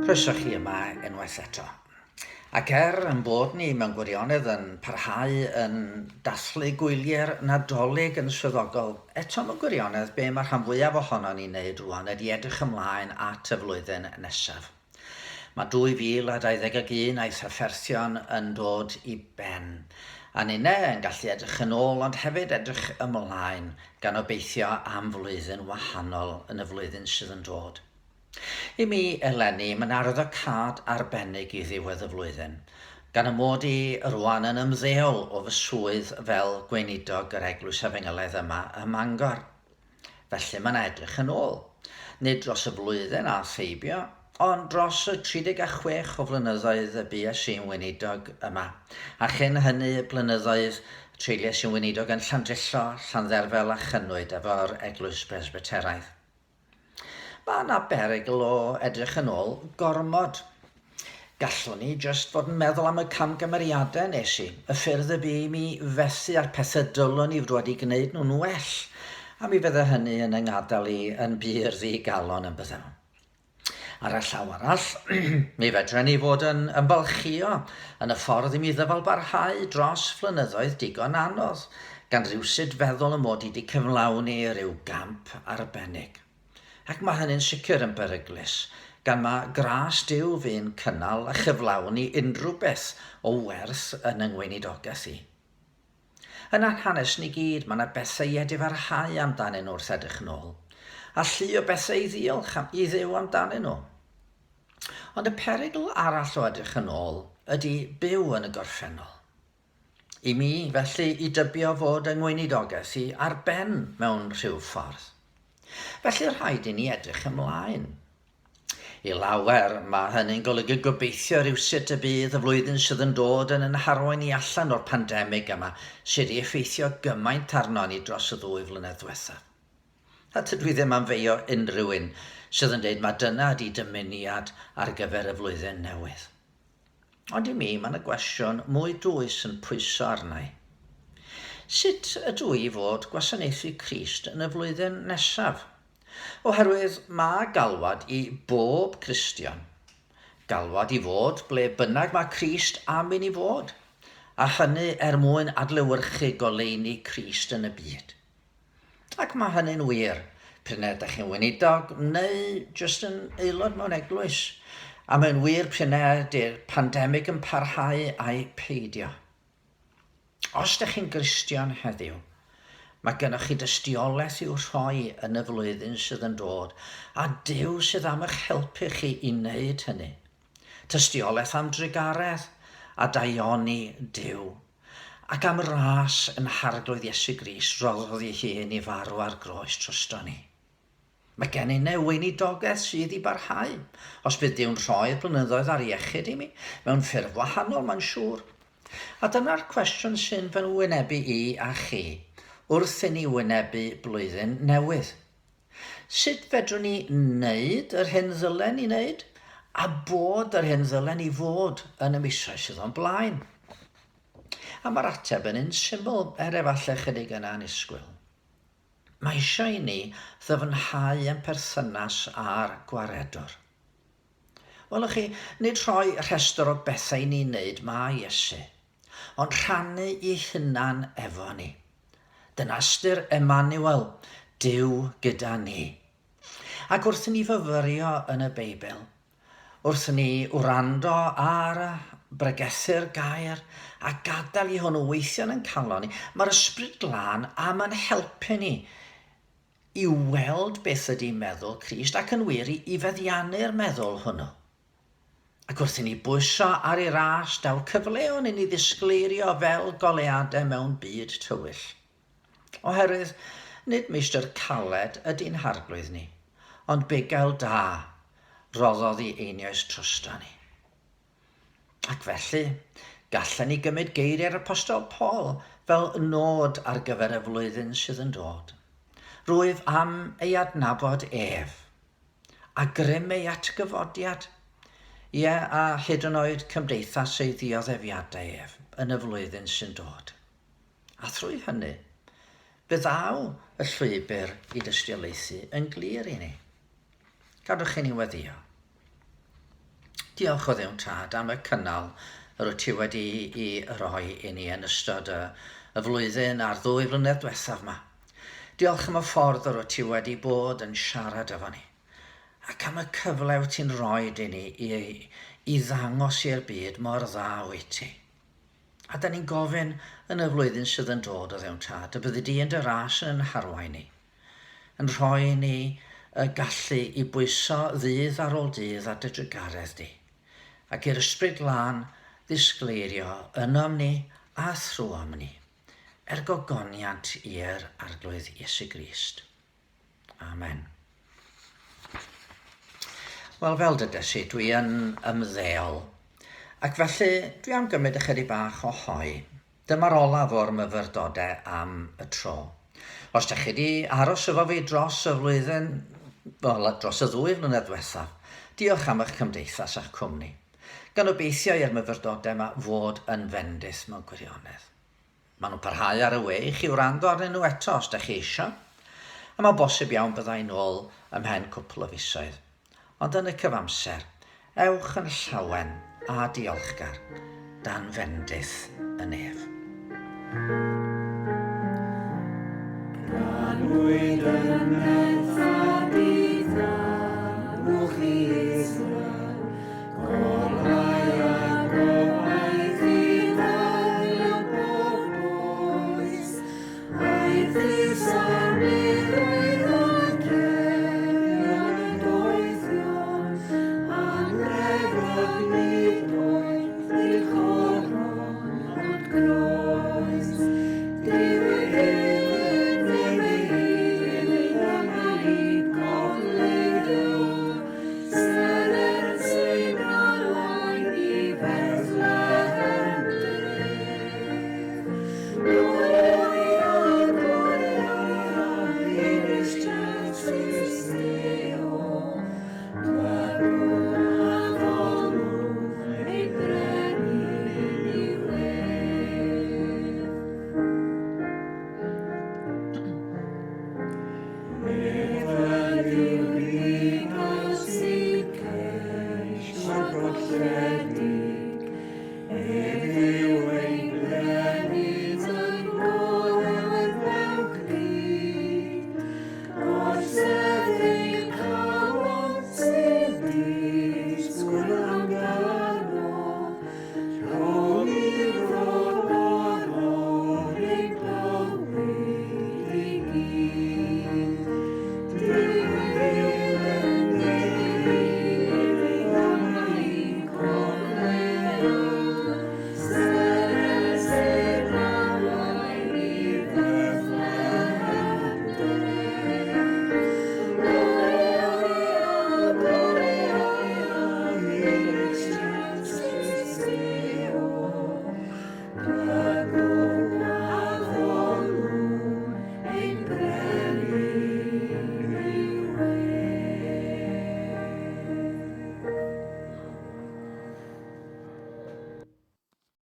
Croeso chi yma unwaith eto. Ac er yn bod ni mewn gwirionedd yn parhau yn dathlu gwyliau'r Nadolig yn swyddogol, eto mewn gwirionedd be mae'r rhan fwyaf ohonon ni'n neud rwan ydy edrych ymlaen at y flwyddyn nesaf. Mae 2021 a'i thrafferthion yn dod i ben, a ninne yn gallu edrych yn ôl ond hefyd edrych ymlaen gan obeithio am flwyddyn wahanol yn y flwyddyn sydd yn dod. I mi eleni, mae'n arwyddocâd arbennig i ddiwedd y flwyddyn, gan y mod i rwan yn ymddeol o fy swydd fel gweinidog yr Eglwys Efengylaidd yma ym Mangor. Felly mae'n edrych yn ôl, nid dros y flwyddyn a theibio, ond dros y 36 o flynyddoedd y bues i'n weinidog yma, a chyn hynny blynyddoedd treuliais i'n weinidog yn Llandrillo, Llandderfel a Chynwyd efo'r Eglwys Bresbyteraidd. Mae yna berygl o edrych yn ôl gormod. Gallwn ni jyst fod yn meddwl am y camgymeriadau nes i, y ffyrdd y bu i mi fethu a'r pethau dylwn i fod wedi gwneud nhw'n well, a mi fydde hynny yn 'y ngadael i yn bur ddi-galon yn bydde? Ar y llaw arall, mi fedren ni fod yn ymfalchïo yn y ffordd i mi ddyfalbarhau dros flynyddoedd digon anodd, gan rywsut feddwl y mod i 'di cyflawni rhyw gamp arbennig. Ac mae hynny'n sicr yn beryglus, gan ma gras Duw fu'n cynnal a chyflawni unrhyw beth o werth yn 'y ngweinidogaeth i. Yn ein hanes ni gyd, mae 'na bethau i edifarhau amdanyn nhw wrth edrych yn ôl, a llu o bethau i ddiolch am, i Dduw amdanyn nhw. Ond y perygl arall o edrych yn ôl ydy byw yn y gorffennol. I mi, felly, i dybio fod yng ngweinidogaeth i ar ben mewn rhyw ffordd. Felly rhaid i ni edrych ymlaen. I lawer, mae hynny'n golygu gobeithio rywsut y bydd y flwyddyn sydd yn dod yn ein harwain ni allan o'r pandemig yma sydd wedi effeithio gymaint arno ni dros y ddwy flynedd ddiwethaf. A tydw i ddim am feio unrhyw un sydd yn dweud mae dyna ydi dymuniad ar gyfer y flwyddyn newydd. Ond i mi, mae yna gwestiwn mwy dwys yn pwyso arna i. Sut ydw i fod gwasanaethu Crist yn y flwyddyn nesaf? Oherwydd mae galwad i bob Cristion. Galwad i fod ble bynnag mae Crist am i ni fod, a hynny er mwyn adlewyrchu goleuni Crist yn y byd. Ac mae hynny'n wir, pryn a ydych chi'n weinidog neu jyst yn aelod mewn eglwys. A mae'n wir pryn a ydy'r pandemig yn parhau ai peidio. Os ydych chi'n Gristion heddiw, mae gennych chi dystiolaeth i'w rhoi yn y flwyddyn sydd yn dod, a Duw sydd am eich helpu chi i wneud hynny. Tystiolaeth am drugaredd a daioni Duw, ac am ras yn Harglwydd Iesu Grist roddodd ei hun i farw ar groes drosto ni. Mae gen inne weinidogaeth sydd i barhau, os bydd Duw'n rhoi'r blynyddoedd ar iechyd i mi, mewn ffurf wahanol mae'n siŵr. A dyna'r cwestiwn sy'n fy wynebu i a chi, wrth i ni wynebu blwyddyn newydd. Sut fedrwn ni wneud yr hyn ddylen ni wneud a bod yr hyn ddylen ni fod yn y misoedd sydd o'n blaen? A mae'r ateb yn un syml, er efallai chydig yn annisgwyl. Mae eisiau i ni ddyfnhau ein perthynas â'r Gwaredwr. Welwch chi, nid rhoi rhestr o bethau i ni wneud mae Iesu, ond rhannu ei hunan efo ni. Dyna ystyr Emmanuel, Duw gyda ni. Ac wrth i ni fyfyrio yn y Beibl, wrth i ni wrando ar bregethu'r gair a gadael i hwnnw weithio yn ein calon ni, mae'r Ysbryd Glân am yn helpu ni i weld beth ydy meddwl Crist ac yn wir i, i feddiannu'r meddwl hwnnw. Ac wrth i ni bwyso ar ei ras, daw'r cyfleon i ni ddisgleirio fel goleuadau mewn byd tywyll. Oherwydd, nid meistr caled ydy'n harglwydd ni, ond bugail da roddodd i einioes trosto ni. Ac felly, gallen ni gymryd geiriau'r Apostol Paul fel nod ar gyfer y flwyddyn sydd yn dod. Rwyf am ei adnabod ef, a grym ei atgyfodiad, ie, a hyd yn oed cymdeithas ei ddioddefiadau ef yn y flwyddyn sy'n dod. A thrwy hynny, fe ddaw y llwybr i dystiolaethu yn glir i ni. Gadwch i ni weddïo. Diolch o Dduw Tad am y cynnal yr wyt ti wedi i roi i ni yn ystod y, y flwyddyn a'r ddwy flynedd diwethaf yma. Diolch am y ffordd yr wyt ti wedi bod yn siarad efo ni, ac am y cyfle wyt ti'n rhoi i ni i, i ddangos i'r byd mor dda wyt ti. A da ni'n gofyn yn y flwyddyn sydd yn dod o Dduw Tad y byddi di yn dy ras yn harwain ni, yn rhoi ni y gallu i bwyso ddydd ar ôl dydd ar dy drugaredd di, ac i'r Ysbryd Glân ddisgleirio ynom ni a thrwom ni, er gogoniant i'r Arglwydd Iesu Grist. Amen. Wel, fel dydes i, dwi yn ymddeol, ac felly dwi am gymryd ychydig bach o hoe. Dyma'r olaf o'r myfyrdodau am y tro. Os da chi wedi aros efo fi dros y flwyddyn, wel, dros y ddwy flynedd diwethaf, diolch am eich cymdeithas a'ch cwmni. Gan obeithio i'r myfyrdodau yma fod yn fendith mewn gwirionedd. Maen nhw'n parhau ar y we i chi wrando arnyn nhw eto os da chi eisiau. A mae'n bosib iawn bydda i'n ôl ymhen cwpl o fisoedd. Ond yn y cyfamser, ewch yn llawen a diolchgar dan fendith y nef. Ganwyd yn